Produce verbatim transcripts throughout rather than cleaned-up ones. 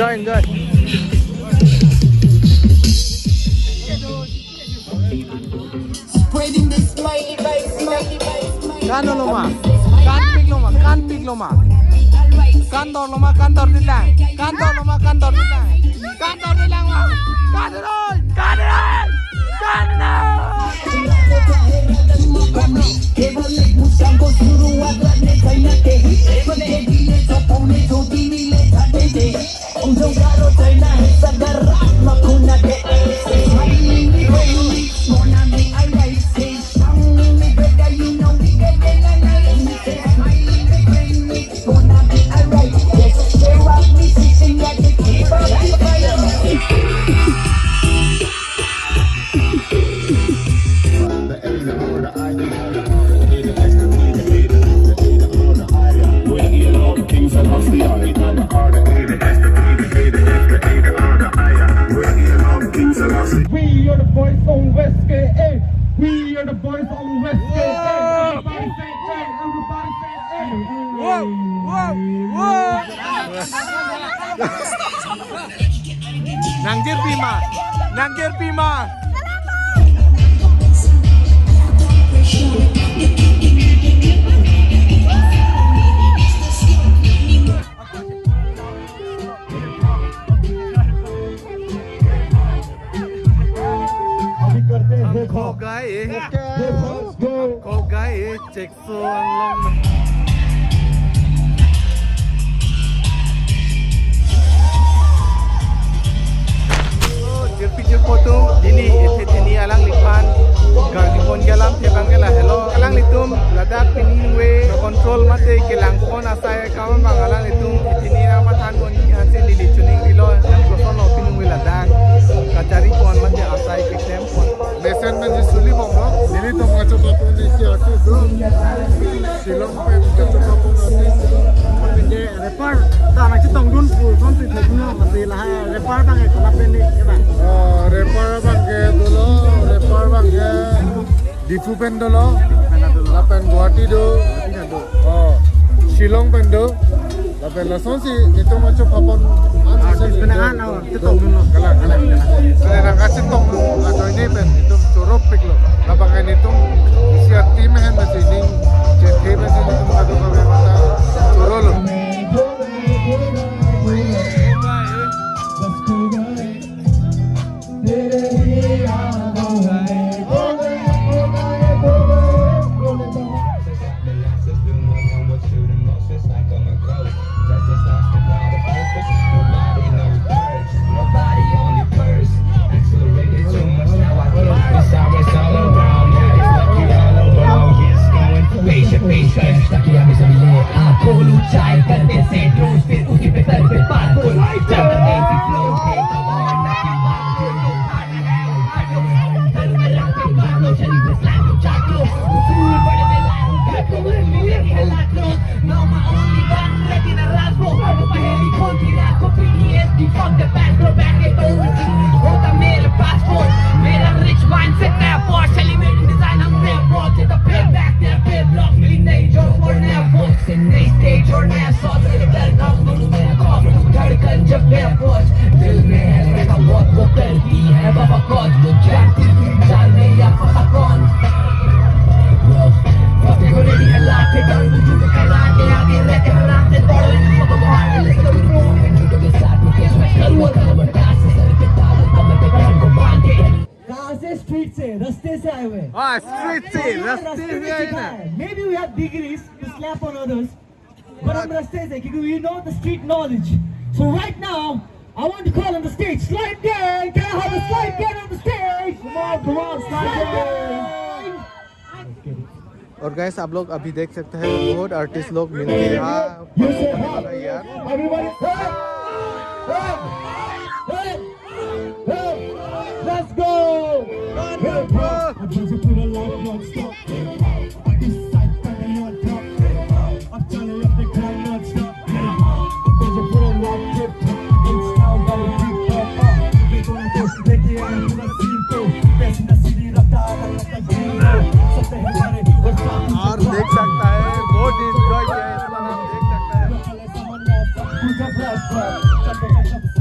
Enjoy, enjoy. Spreading the smiley vibe, smiley vibe, smiley vibe. Kan dolo ma? Kan pik lo ma? Kan pik lo ma? Kan dor lo ma? Kan dor di lang. Kan dor lo ma? Kan dor di lang. Kan dor di lang ma? Kan dor, kan dor, kan dor. We are the boys on West K A. We are the boys on West K A. Everybody say hey. Everybody say hey. Wow, wow, wow. Nangjirpi ma? Nangjirpi ma? अभी करते हैं हम hip hop. खो गए. Hip hop, go. खो गए. Check. So, anglong. So, jirpi jirpo atum, neli ethini alangliphan garji pon ke alamthe abang ke lahelo. Alanglitum ladak piningve control mate kelang pon asai akam abang alanglitum ethini nangpathan ponji aphansi neli choningrilo, nangkosonlo piningve ladak kachari pon mate asai keklem pon. Mesen pen si suli bomlo. Nelitum kachepapon isi artist do. Shillong pen kachepapon artist do. Mate rapper ta nangchetongdun pu sonsi thekno, mate lahai rapper abang ke konat pen ni, ya bang? Oh, rapper abang ke dolo, rapper abang ke Diphu pen dolo. Pen dolo. Lapen Guwahati do. Guwahati do. Oh, Shillong pen do. Lapen lasonsi nelitum kachepapon an artist pen an, oh, chetongdunlo. Kalang, kalang. Kalang. Kalang kachetong ajoine pen nelitum choropiklo. Labang nelitum isi a-team ahin pensi ning chethe pensi nelitum kadokave mata chorolo. Patient, patient, ताकि हम इसे मिले। आंखों लुचाए करते से रोज फिर उसी पे सर पे पार कोई चलता देसी flow के तो और ना कि मार कोई जो पानी है, पानी में हम उतर में लाते मानो शरीर में slam को चाटो। उसूल बड़े में लागू कर को मिले के हालात लो। Now my only gun, ready na rasgo. Ako pa helicon, tira ko P T S D, fuck the bank, bro, back it over. होता मेरे पास फोन, मेरा rich mindset, नया Porsche, celebrating design, हम नया Porsche, तो pay back, तेरा pay block, मिली नई job और नया boss, से नई stage और नया sauce, मेरे डर का गुरु, मेरा खौफ, धड़कन जब मेरा boss, दिल में है मेरा बहुत, वो करती है बाबा cause, वो जानती है जान में या फंसा कौन। Bro, fuck, देखो ready है लाके, डर बुझू के करा के, आगे रह के हराते, दौड़ लेने को तो बाहर, let's go, let's go, let's go, करूँगा, करूँगा, करूँगा, करूँगा, करूँगा। कहाँ से? स्ट्रीट से, रास्ते से आए हुए हैं। हाँ, स्ट्रीट से, आपको रास्ते से रास्ते में आए सीखा ना। है। Maybe we have degrees to slap on others, but हम रास्ते से, क्योंकि we know the street knowledge. So right now, I want to call on the stage, Slide Gang. Can I have a Slide Gang on the stage? Come on, come on, Slide Gang. और गाइस, आप लोग अभी देख सकते हैं, बहुत आर्टिस्ट लोग मिलके यहाँ ये से हाँ। यार। Everybody, hey! Hey! Hey! Hey! Let's go! Hip hop. और देख सकता है, बहुत एंजॉय किया है इस बार, आप देख सकता है।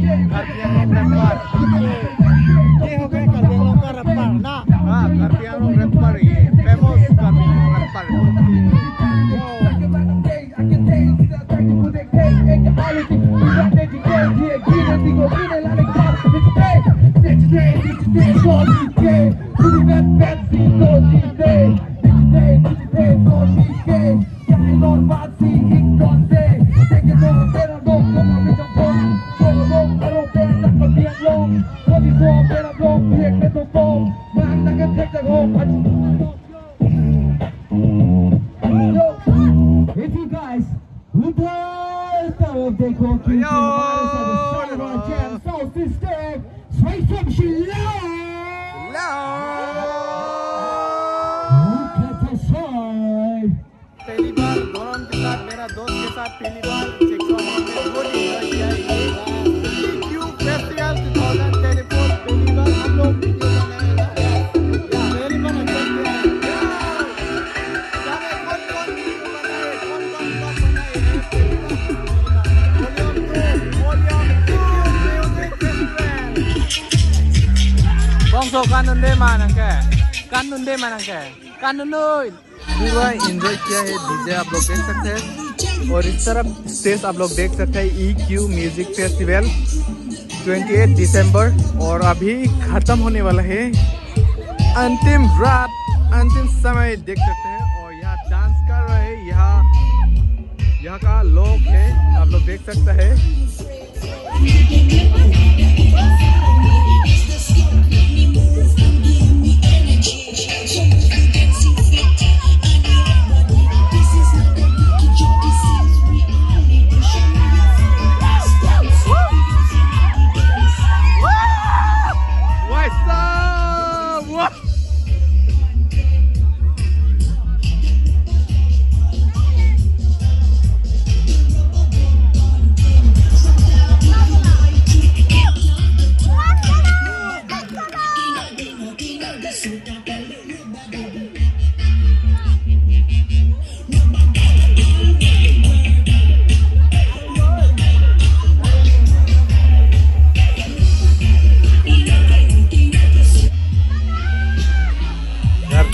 Karbi Anglong rapper. ये हो गए कार्बी आंगलोंग का रैपर ना। हाँ, कार्बी आंगलोंग रैपर, ये famous Karbi Anglong rapper. If you guys, उधर तरफ देखो क्योंकि हमारे साथ सारा जैम साउंड सिस्टम, सही से चिल्लाओ। Look at the side. पहली बार गौरव के साथ, मेरा दोस्त के साथ पहली बार सेक्सुअल में बहुत एंजॉय किया है। क्यों festival two thousand twenty four पहली बार हम लोग वीडियो बनाए हैं ना? पहली बार एंजॉय किया है। जाने कौन कौन वीडियो बनाए, कौन कौन ब्लॉग बनाए हैं? Volume two, Volume two, Music Festival. Bongso kanun de ma nangke, kanun de ma nangke, kanun noi. पूरा एंजॉय किया है डीजे, आप लोग देख सकते हैं। और इस तरफ स्टेज आप लोग देख सकते हैं, EQ music festival twenty eight December, और अभी खत्म होने वाला है। अंतिम रात, अंतिम समय देख सकते हैं। और यहाँ डांस कर रहे हैं, यहाँ, यहाँ का लोग है, आप लोग देख सकते हैं।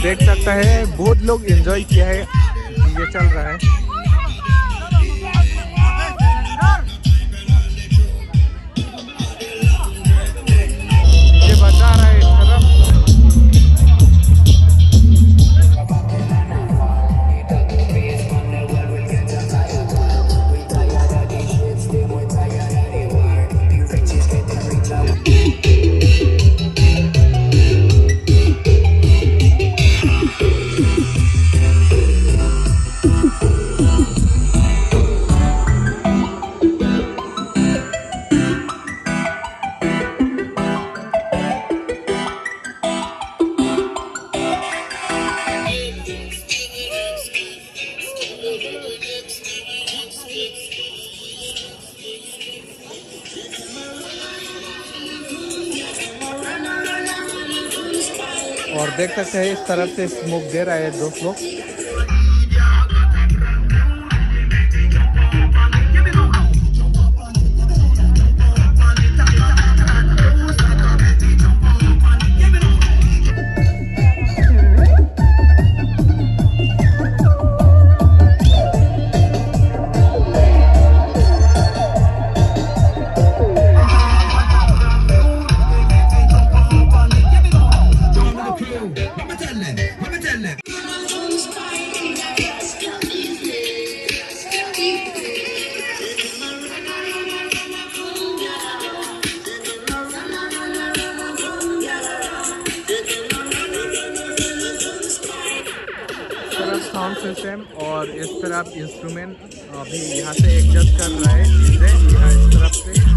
देख सकता है, बहुत लोग एंजॉय किया है, डीजे चल रहा है। डीजे बजा रहा है इस तरफ। और देख सकते हैं, इस तरफ से स्मोक दे रहा है दोस्त लोग। तरफ साउंड सिस्टम और इस तरफ इंस्ट्रूमेंट अभी यहाँ से एडजस्ट कर रहा है चीजें, यहाँ इस तरफ से।